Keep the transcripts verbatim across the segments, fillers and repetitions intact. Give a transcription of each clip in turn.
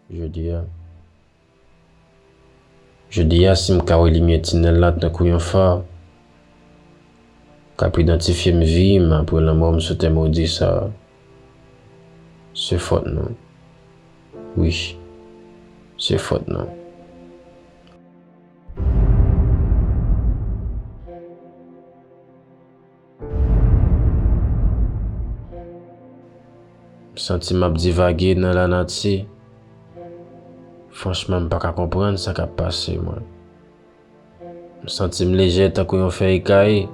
Jodi a, jodi a, si m ka wè limyè tinèl la tankou yon fa k ap idantifye m vi m apre lanmò m sou tè modi sa a, se fòt nou. Wi, se fòt nou. M santi m ap divage nan lanati. Franchman, m pa ka konprann sa k ap pase mwen. M santi m lejè tankou yon fèy kaye,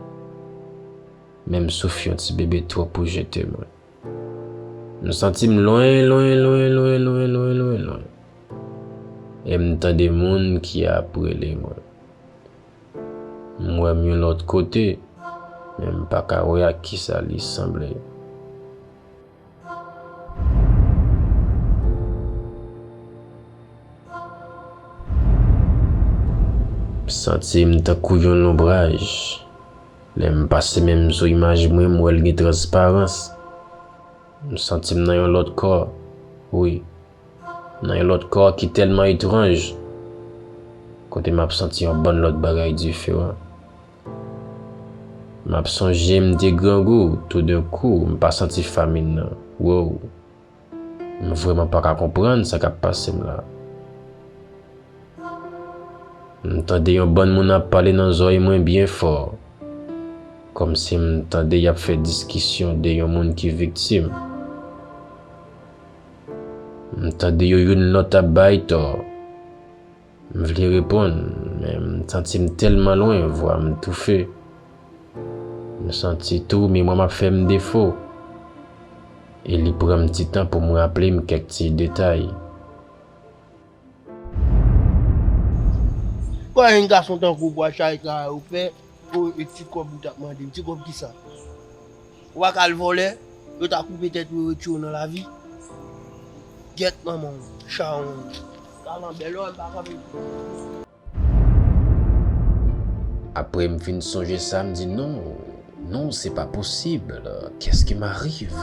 men m souf yon ti bebe twòp pou jete mwen. M santi m lwen, lwen, lwen, lwen, lwen, lwen, lwen, lwen. E m tande moun ki ap rele mwen. M wè m yon lòt kote, men m pa ka wè ak kisa li sanble. M santi m tankou yon lonbraj. Lè m pase men m sou imaj mwen, m wè l gen transparans. M santi m nan yon lòt kò. Wi, nan yon lòt kò ki tèlman etranj, kote m ap santi yon bann lòt bagay diferan. M ap sonje m te grangou, toudenkou, m pa santi famin nan. Wow! M vrèman pa ka konprann sa k ap pase m la. M tande yon bann moun ap pale nan zòrèy mwen byen fò, kòmsi m tande y ap fè diskisyon de yon moun ki viktim. M tande yo youn lòt ap bay tò. M vle reponn, men m santi m tèlman lwen, vwa m toufe. M santi tou memwa m ap fè m defo. E li pran m ti tan pou m raple m kèk ti detay. Kwa yon gason tankou w pral chache travay ou fè, ou e ti kòb ou t ap mande m, ti kòb kisa? Ou pa ka al vòlè, yo ta koupe tèt ou, yo retire w nan lavi. Gyèt manman w, chawony. Kalanbè, lè w wè m pa kanpe. Apre m fin sonje sa, m di non, non, c'est pas possible, qu'est-ce qui m'arrive?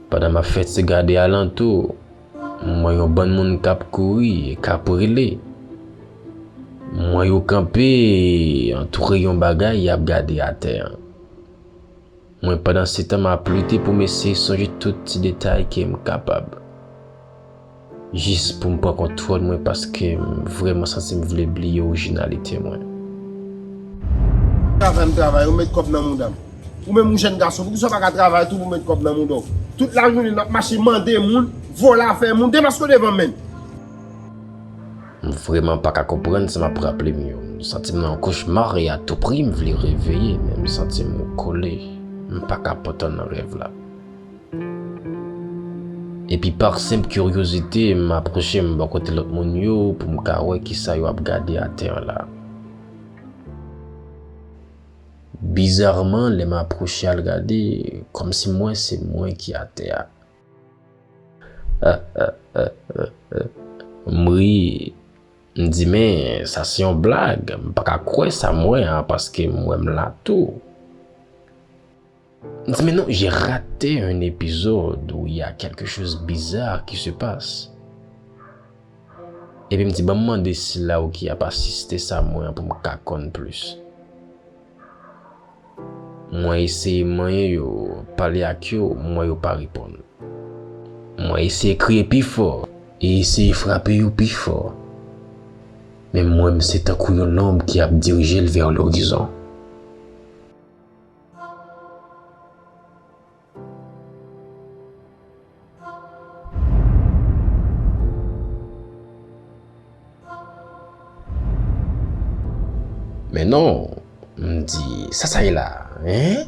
Pandan m ap fè ti gade alantou, m wè yon bann moun k ap kouri e k ap rele. M wè yo kanpe antoure yon bagay y ap gade atè an. Mwen, pandansetan, m ap lite pou m eseye sonje tout ti detay ke m kapab. Jis pou m pran kontwòl mwen, paske m vrèman santi m vle bliye orijinalite mwen. Travay, m travay, ou met kòb nan mouda m. Ou menm ou jèn gason, poukisa w pa ka travay tou pou met kòb nan mouda w? Tout lajounen n ap mache mande moun, vòlè afè moun, demaske w devan m, menn. M vrèman pa ka konprann sa m ap raple m yo. M santi m nan yon kochma e atoupri m vle reveye, men m santi m kole. M pa ka pantan nan rèv la. Epi pa senp kiryozite, m apwoche m bò kote lòt moun yo pou m ka wè kisa yo ap gade atè an la. Bizarman, lè m apwoche al gade, kòmsi m wè se mwen ki atè a. M ri, m di, men sa se yon blag, m pa ka kwè sa m wè a, paske m wè m la tou. M di, men non, j'ai raté un épisode où il y a quelque chose bizarre qui se passe. Epi m di, ban m mande sila yo ki ap asiste sa m wè an pou m ka konn plis. Mwen eseye manyen yo, pale ak yo, m wè yo pa reponn. Mwen eseye kriye pi fò e eseye frape yo pi fò. Men m wè m se tankou yon lonb ki ap dirije l vè lorizon. Men non, m di, sa sa ye la, en?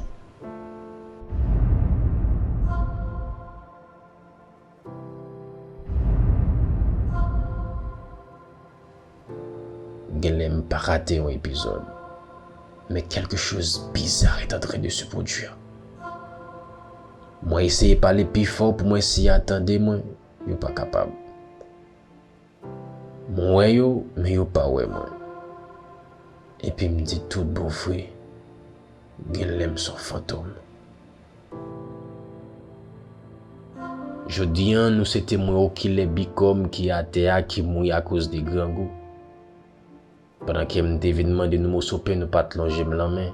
Genlè m pa rate yon epizòd, men quelque chose bizarre est en train de se produire. Mwen eseye pale pi fò pou mwen si y a tande mwen, yo pa kapab. Mwen wè yo, men yo pa wè mwen. Epi m di tout bon vre, genlè m s on fantom. Jodi a, nou se temwen okilè bikòm ki atè a, ki mouri akoz de grangou. Pandan ke m te vin mande nou moso pen, nou pa t lonje m lanmen.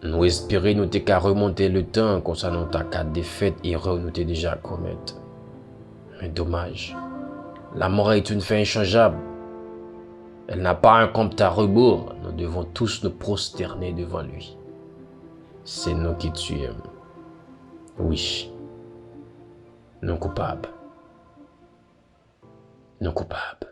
Nou espere nou te ka remonte letan, konsa nou ta ka defèt erè nou te deja komèt. Men domaj, la mort est une fin inchangeable. Elle n'a pas un compte à rebours. Nous devons tous nous prosterner devant lui. Se nou ki tiye m. Wi. Nou koupab. Nou koupab.